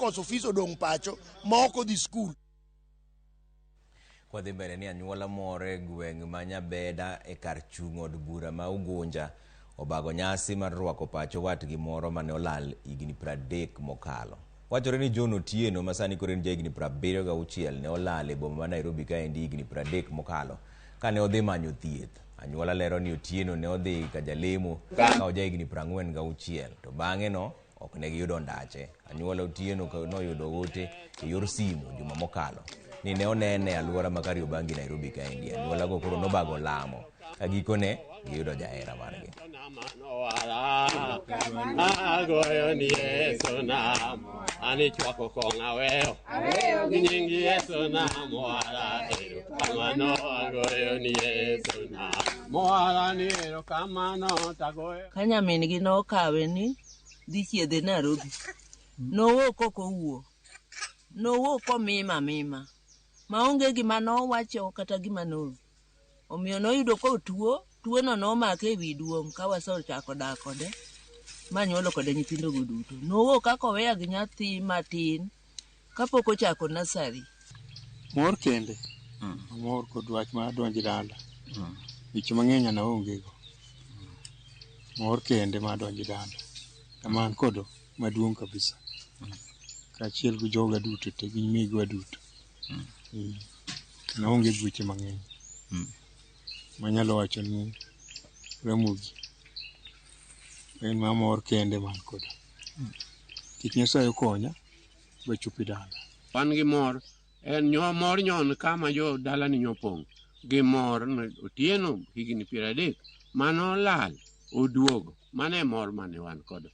koso fees odong' pacho ma ok odhi skul. Kwadhi mbele ni anyuola moro e gweng' ma Nyabeda e kar chung' od bura ma Ugunja obago nyasi mar rwako pacho watgi moro mane olal higni 30 mokalo. Wachore ni John Otieno ma sani koro en jahigni 76 ne olal e boma ma Nairobi kaendi higni 30 mokalo kane odhi manyo thieth. Anyuola lero ni Otieno ne odhi ka jalemo ka ojahigni 46 to bang'e no ok ne giyudo ndache. Anyuola Otieno noyudo ote e yor simu juma mokalo ni ne onene e alwora ma Kariobangi Nairobi kaendi. Anyuola go koro nobago lamo ka gikone giyudo jahera margi. Agoyo ni Yesu nam, ani chwako kong' aweyo. Gi nying Yesu nam, wara erokamano agoyo ni Yesu nam. Mwara ni erokamano tagoyo. Ka nyamin-gi nokawe ni dhi chiedhe Nairobi, nowuok kok owuo. Nowuok komima amima maonge gima nowacho kata gima no. Omiyo noyudo kotuo, tuono nomake e wi duong' ka wasechako dak kode manyuolo kode nyithindogo duto. Nowuok kaka oweya gi nyathi matin kapok ochako nursery. Mor kende. Amor kod wach mar donjo dala. Weche mang'eny an aonge go. Mor kende mar donjo dala. Ema an kodo maduong' kabisa. Kaachiel gi joga duto te gi nyimigwa duto. An aonge gi weche mang'eny. Manyalo wacho ni Ramogi en ma mor kende man kodo. Kik Nyasaye okonya bachopi dala. Wan gi mor, en nyo mor nyon kama jo dalani nyopong' gi mor Otieno higni 30 mano olal oduogo. Mano e mor mane wan kodo.